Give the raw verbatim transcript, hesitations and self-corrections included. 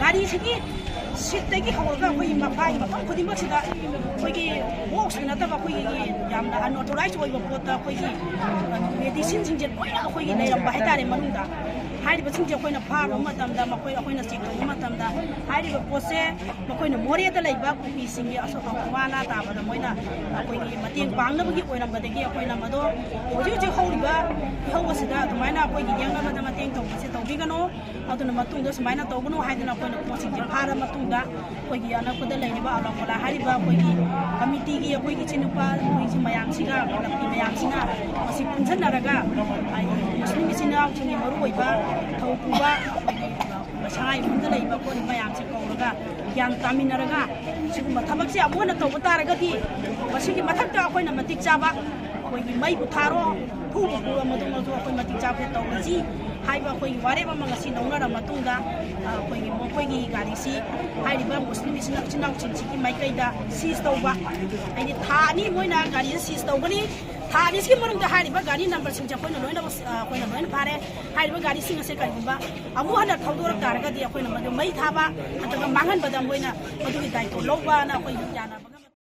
ꯒꯥꯔꯤꯁꯤꯒꯤ ꯁꯤꯠꯇꯒꯤ ꯍꯧꯔꯒ ꯑꯩꯈꯣꯏꯒꯤ ꯃꯐꯥꯏ ꯃꯐꯝ ꯈꯨꯗꯤꯡꯃꯛꯁꯤꯗ ꯑꯩꯈꯣꯏꯒꯤ ꯕꯣꯛꯁꯇ ꯅꯠꯇꯕ ꯑꯩꯈꯣꯏꯒꯤ ꯌꯥꯝꯅ ꯑꯟꯑꯣꯊꯣꯔꯥꯏꯖ ꯑꯣꯏꯕ ꯄꯣꯠꯇ ꯑꯩꯈꯣꯏꯒꯤ ꯃꯦꯗꯤꯁꯤꯟꯁꯤꯡꯁꯦ ꯂꯣꯏꯅ ꯑꯩꯈꯣꯏꯒꯤ ꯂꯩꯔꯝꯕ ꯍꯥꯏꯇꯥꯔꯦ ꯃꯅꯨꯡꯗ꯫ ꯍꯥꯏꯔꯤꯕꯁꯤꯡꯁꯦ ꯑꯩꯈꯣꯏꯅ ꯐꯥꯔꯨꯕ ꯃꯇꯝꯗ, ꯃꯈꯣꯏ, ꯑꯩꯈꯣꯏꯅ ꯆꯦꯛ ꯇꯧꯕ ꯃꯇꯝꯗ, ꯍꯥꯏꯔꯤꯕ ꯄꯣꯠꯁꯦ ꯃꯈꯣꯏꯅ ꯃꯣꯔꯦꯗ ꯂꯩꯕ ꯀꯨꯀꯤꯁꯤꯡꯒꯤ ꯑꯁꯣꯛ ꯑꯋꯥ ꯑꯅꯥ ꯇꯥꯕꯗ ꯃꯣꯏꯅ ꯑꯩꯈꯣꯏꯒꯤ ꯃꯇꯦꯡ ꯄꯥꯡꯅꯕꯒꯤ ꯑꯣꯏꯔꯝꯕꯗꯒꯤ ꯑꯩꯈꯣꯏꯅ ꯃꯗꯣ ꯍꯧꯖꯤꯛ ꯍꯧꯖꯤꯛ ꯍꯧꯔꯤꯕ ꯏꯍꯧ ꯑꯁꯤꯗ ꯑꯗꯨꯃꯥꯏꯅ ꯑꯩꯈꯣꯏꯒꯤ ꯌꯦꯡꯅꯕꯗ ꯃꯇꯦꯡ ꯇꯧꯕꯁꯦ ꯇꯧꯕꯤꯒꯅꯨ꯫ ꯑꯗꯨꯅ ꯃꯇꯨꯡꯗ ꯁꯨꯃꯥꯏꯅ ꯇꯧꯒꯅꯨ ꯍꯥꯏꯗꯅ ꯑꯩꯈꯣꯏꯅ ꯄꯣꯠꯁꯤꯡꯁꯦ ꯐꯥꯔ ꯃꯇꯨꯡꯗ ꯑꯩꯈꯣꯏꯒꯤ ꯑꯅꯛꯄꯗ ꯂꯩꯔꯤꯕ ꯑꯂꯥ ꯀꯣꯂꯥ ꯍꯥꯏꯔꯤꯕ ꯑꯩꯈꯣꯏꯒꯤ ꯀꯃꯤꯇꯤꯒꯤ ꯑꯩꯈꯣꯏꯒꯤ ꯏꯆꯤꯟ ꯅꯨꯄꯥ ꯑꯩꯈꯣꯏꯒꯤ ꯃꯌꯥꯝꯁꯤꯒ, ꯀ꯭ꯂꯕꯀꯤ ꯃꯌꯥꯝꯁꯤꯅ ꯃꯁꯤ ꯄꯨꯟꯁꯤꯟꯅꯔꯒ ꯍꯥꯏꯗꯤ ꯃꯨꯁꯂꯤꯝ ꯏꯆꯤꯟ ꯏꯅꯥꯎꯁꯤꯡꯒꯤ ꯃꯔꯨꯑꯣꯏꯕ ꯊꯧ ꯄꯨꯕ ꯑꯩꯈꯣꯏꯒꯤ ꯁꯉꯥꯏ ꯌꯨꯝꯐꯝꯗ ꯂꯩꯕ ꯑꯩꯈꯣꯏ ꯃꯌꯥꯝꯁꯦ ꯀꯧꯔꯒ ꯒ꯭ꯌꯥꯟ ꯇꯥꯃꯤꯟꯅꯔꯒ ꯁꯤꯒꯨꯝꯕ ꯊꯕꯛꯁꯦ ꯑꯃꯨꯛ ꯍꯟꯅ ꯇꯧꯕ ꯇꯥꯔꯒꯗꯤ ꯃꯁꯤꯒꯤ ꯃꯊꯛꯇ ꯑꯩꯈꯣꯏꯅ ꯃꯇꯤꯛ ꯆꯥꯕ ꯑꯩꯈꯣꯏꯒꯤ ꯃꯩꯕꯨ ꯊꯥꯔꯣ, ꯐꯨꯕꯨ ꯐꯨꯔꯣ, ꯃꯗꯨꯃꯁꯨ ꯑꯩꯈꯣꯏ ꯃꯇꯤꯛ ꯆꯥꯕ ꯇꯧꯔꯁꯤ ꯍꯥꯏꯕ ꯑꯩꯈꯣꯏꯒꯤ ꯋꯥꯔꯦꯞ ꯑꯃ ꯉꯁꯤ ꯂꯧꯅꯔ ꯃꯇꯨꯡꯗ, ꯑ, ꯑꯩꯈꯣꯏꯒꯤ ꯃꯈꯣꯏꯒꯤ ꯒꯥꯔꯤꯁꯤ ꯍꯥꯏꯔꯤꯕ ꯃꯨꯁꯂꯤꯝ ꯏꯆꯤꯟ ꯏꯆꯤꯟ ꯏꯅꯥꯎꯁꯤꯡꯁꯤꯒꯤ ꯃꯥꯏꯀꯩꯗ ꯁꯤꯖ ꯇꯧꯕ, ꯍꯥꯏꯗꯤ ꯊꯥ ꯑꯅꯤ ꯃꯣꯏꯅ ꯒꯥꯔꯤꯁꯦ ꯁꯤꯖ ꯇꯧꯒꯅꯤ꯫ ꯊꯥ ꯑꯅꯤꯁꯤꯒꯤ ꯃꯅꯨꯡꯗ ꯍꯥꯏꯔꯤꯕ ꯒꯥꯔꯤ ꯅꯝꯕꯔꯁꯤꯡꯁꯦ ꯑꯩꯈꯣꯏꯅ ꯂꯣꯏꯅꯃꯛ, ꯑ, ꯑꯩꯈꯣꯏꯅ ꯂꯣꯏꯅ ꯐꯥꯔꯦ꯫ ꯍꯥꯏꯔꯤꯕ ꯒꯥꯔꯤꯁꯤꯡ ꯑꯁꯦ ꯀꯔꯤꯒꯨꯝꯕ ꯑꯃꯨꯛ ꯍꯟꯅ ꯊꯧꯗꯣꯔꯛ ꯇꯥꯔꯒꯗꯤ ꯑꯩꯈꯣꯏꯅ ꯃꯗꯨ ꯃꯩ ꯊꯥꯕ ꯅꯠꯇ꯭ꯔꯒ ꯃꯥꯡꯍꯟꯕꯗ ꯃꯣꯏꯅ ꯃꯗꯨꯒꯤ ꯗꯥꯏꯇꯣ ꯂꯧꯕꯅ ꯑꯩꯈꯣꯏ ꯌꯥꯅꯕ ꯉꯝꯃꯦ꯫